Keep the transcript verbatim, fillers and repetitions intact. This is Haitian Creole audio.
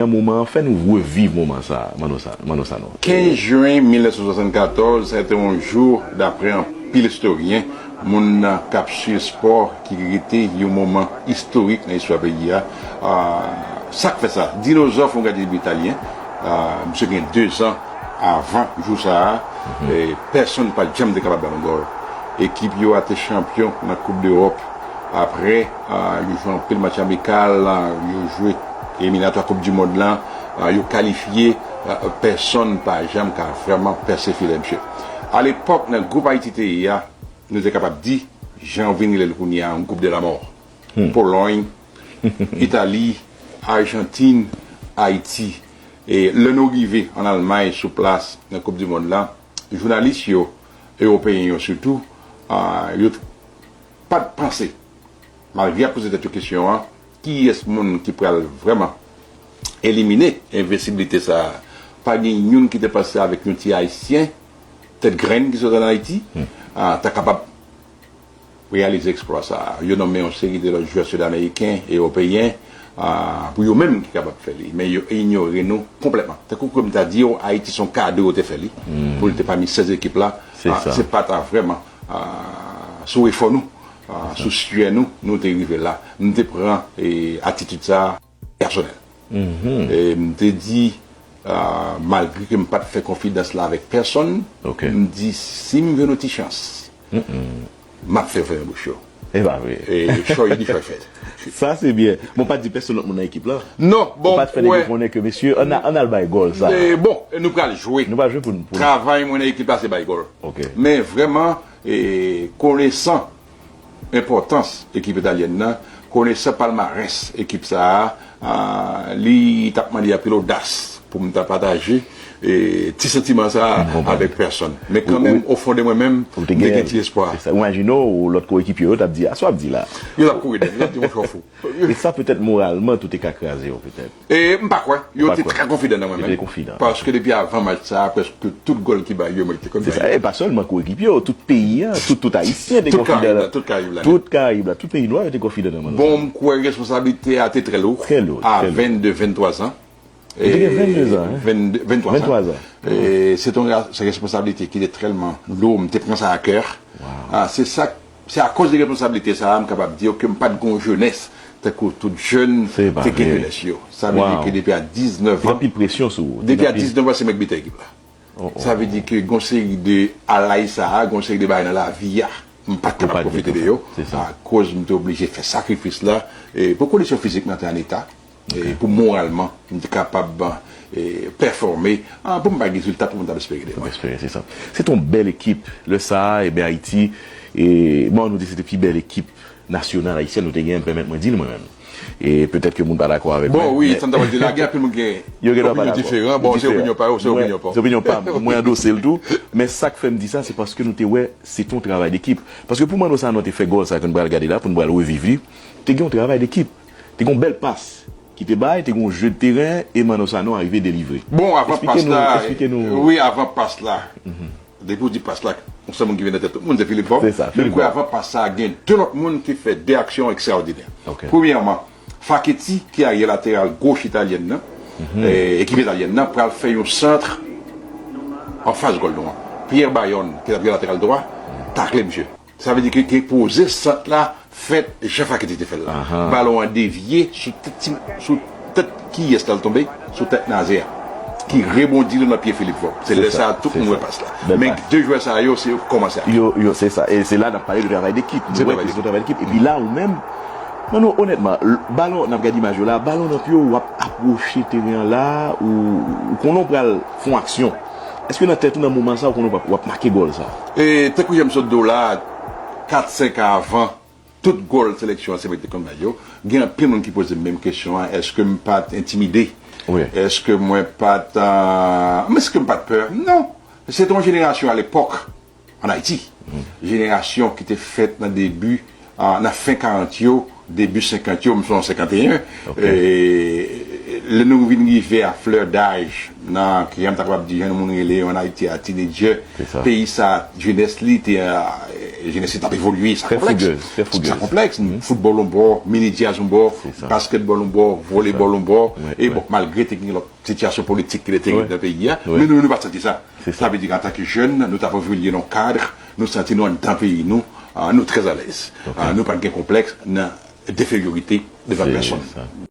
Nan moman an, fè nou reviv moman sa, Manno Sa-, Manno Sanon. Kenz jen mil nèf san swasannkatòz, sa te yon jou, daprè anpil istoryen, moun k ap swiv espò, ki rete yon moman istorik nan istwa peyi a. Ah, sa k fè sa? Dinozò fè yon gardye de bi italyen. Ah, misye gen dezan avan jou sa a. E pèsonn pa t janm te kapab ba nou gòl. Ekip yo a te chanpyon nan Koup Dewòp. Apre, ah, yo jwe anpil match amikal, ah, yo jwe eliminatwa Koup di Mond lan, ah, yo kalifye, ah, pèsonn pa janm ka vrèman pèse filè misye. Alepòk, nan gwoup Ayiti te ye a, nou te kapab di, jan yo vin rele l kounye a, yon gwoup de lamò. Polòy, Itali, Ajantin, Ayiti. E lè nou rive ann Almay sou plas nan Koup di Mond lan, jounalis yo, ewopeyen yo sitou, ah, yo pa t panse, malgre y ap poze tèt yo kesyon an, kiyès moun ki pral vrèman elimine envensiblite sa a? Pa gen youn ki te panse avèk yon ti Ayisyen, tèt grenn ki sot ann Ayiti, ah, ta kapab reyalize eksplwa sa a. Yo nonmen yon seri de lòt jwè sid ameriken, ewopeyen, ah, pou yo menm ki kapab fè li. Men yo inyore nou konplètman. Tankou ke m ta di w, Ayiti se yon kado yo te fè li, pou l te pami sèz ekip la. Se sa. Se pa ta vrèman, ah, sou efò nou, ah, sou syè nou, nou te rive la. Nou te pran, eh, atitid sa a pèsonèl. E m te di, ah, malgre ke m pa t fè konfidans la avèk pèsonn, Ok. M di, si m jwenn yon ti chans, m ap fè fèmen bouch yo. E pa vre. E choy di choy fèt. Sa se byen. Bon, pa di pèsonn lòt moun nan ekip la. Non, bon, Ou pa t fè nèg yo konnen ke, mesye, ann al bay gòl sa. E, bon, nou pral jwe. Nou pral jwe pou n. Pou n- Travay mwen nan ekip la se bay gòl. Ok. Men vrèman, e, konesan enpòtans ekip italyèn nan, konesan palmarès ekip sa a, ah, li t ap mande anpil odas pou m ta pataje, e, ti santiman sa a avèk pèsonn. Men kanmenm, ofon de mwen menm, m te gen ti espwa. Se sa. Ou imajine w, lòt koekipye yo t ap di, a sa w ap di la. Yo t ap kouri dèyè, yo t ap di, "Monchè, w fou." E sa, petèt, moralman, tou te ka kraze w, petèt. E m pa kwè. Yo Ou pa te kwè. Trè konfidan nan mwen Yo te menm. Konfidan. Paske depi avan match sa a, prèske tout gòl ki bay yo, mwen te konn Se bay sa. yo. E pa sèlman koekipye yo, tout peyi a, tout, tout Ayisyen te Tout konfidan. Karayib la, tout Karayib la. Tout Karayib la, tout peyi nwa yo te konfidan nan Manno. Bon, m kwè responsablite a te trè lou. Trè lou, A trè lou. vennde, venntwa zan. Ou te gen vennde zan, hein? Vennde, venntwa zan. Venntwa zan. E se te yon ra-, se responsablite ki te tèlman lou, m te pran sa a kè. Ah, se sa, se akoz de responsablite sa a, m kapab di ke m pa t gen yon jenès tankou tout jèn Se pa te gen vre. Jenès yo. Sa vle di Wow. ke depi a diznèf Gen an, anpil presyon sou ou. depi a Gen anpil- diznèf an, se mwen k biten ekip la. Oh, oh, Sa vle di ke gen yon seri de alay sa a, gen yon seri de bagay nan lavi a, m pa t Ou pa kapab t pwofite gen de sa. yo. Se sa. Akoz m te oblije fè sakrifis la, e pou kondisyon fizik mwen te an eta, e pou moralman, m te kapab, e, pèfòme, ah, pou m bay rezilta pou m t ap espere de mwen. Espere, se sa. Se te yon bèl ekip. Lè sa a, ebyen, Ayiti, e, bon, nou di se te pi bèl ekip nasyonal ayisyèn nou te gen, pèmèt mwen di l mwen menm. E petèt ke moun pa dakò avèk mwen. Bon, wi, men- sa m ta pral di la, gen anpil moun gen Yo gen dwa pa opinyon dakò. diferan. Bon, se Diferan. opinyon pa yo, se Mwen, opinyon pa se opinyon pa m. Mwen andose l tou. Men sa k fè m di sa, se paske nou te wè se te yon travay dekip. Paske pou Manno Sanon te fè gòl sa ke nou pral gade la, pou nou pral reviv li, te gen yon travay dekip. Te gen yon bèl pas ki te bay, te gen yon je de teren, e Manno Sanon arive delivre. Bon, avan Eksplike pas nou, la, eksplike nou. Wi, avan pas la. Depi w di pas la, yon sèl moun ki vin nan tèt tout moun, se Philippe Vorbe. Se sa, Men m Philippe kwè Vorbe. Avan pas la, gen de lòt moun ki fè de aksyon ekstraòdinè. Ok. Premyèman, Facchetti, ki aryè lateral goch italyèn nan, e, ekip italyèn nan, pral fè yon sant anfas gòl nou an. Pierre Bayonne, ki t aryè lateral dwa, takle misye. Sa vle di ke, ke poze sant la fèt jan Facchetti te fè l la. Balon an devye sou tèt, ti- sou tèt kiyès la l tonbe? Sou tèt Naze a. Ki rebondi nan pye Philippe Vorbe. Se lè sa a tout moun wè pas la. Men de jwè sa yo, se yo k kòmanse a. Yo, yo, se sa. E se la n ap pale de travay dekip. Nou wè ke se yon travay dekip. Epi la, ou menm, non, non, onètman, l- balon, n ap gade imaj yo la, balon nan pye w, w ap apwoche teren an la, ou, ou konnen w pral fè yon aksyon. Èske nan tèt ou, nan moman sa, ou konnen w ap, w ap make gòl sa? E tankou jan m sot di w la, kat, senk an avan, tout gòl seleksyon an se mwen ki te konn bay yo. Gen anpil moun ki poze m menm kesyon an, èske m pa t entimide? Wi. Èske mwen pa t, ah, èske m pa t pè? Non. Se te yon jenerasyon alepòk, ann Ayiti, jenerasyon ki te fèt nan debi, ah, nan fen karant yo, debi senkant yo, m se yon senkanteyen. E, lè nou vin rive a fleur d'âge, nan, ki jan m ta kapab di, jan moun rele yo ann Ayiti a, teenager, peyi sa, jenès li te, ah, Jenès li t ap evolye, sa Très konplèks. fougueuse, très Sa fougueuse. Konplèks. Foutbòl on bò, mini djaz on bò, C'est ça. Basketball on bò, volleyball on bò. Ouais, E ouais. Bon, malgre te gen lòt sitiyasyon politik ki te gen Ouais. nan peyi a, Ouais. men nou, nou pa t santi sa. C'est ça. Sa vle di, antanke jèn, nou t ap evolye nan yon kad, nou santi nou anndan peyi nou, ah, nou trè alèz. Ah, nou pa t gen konplèks nan enferiorite devan C'est pèsonn. Ça.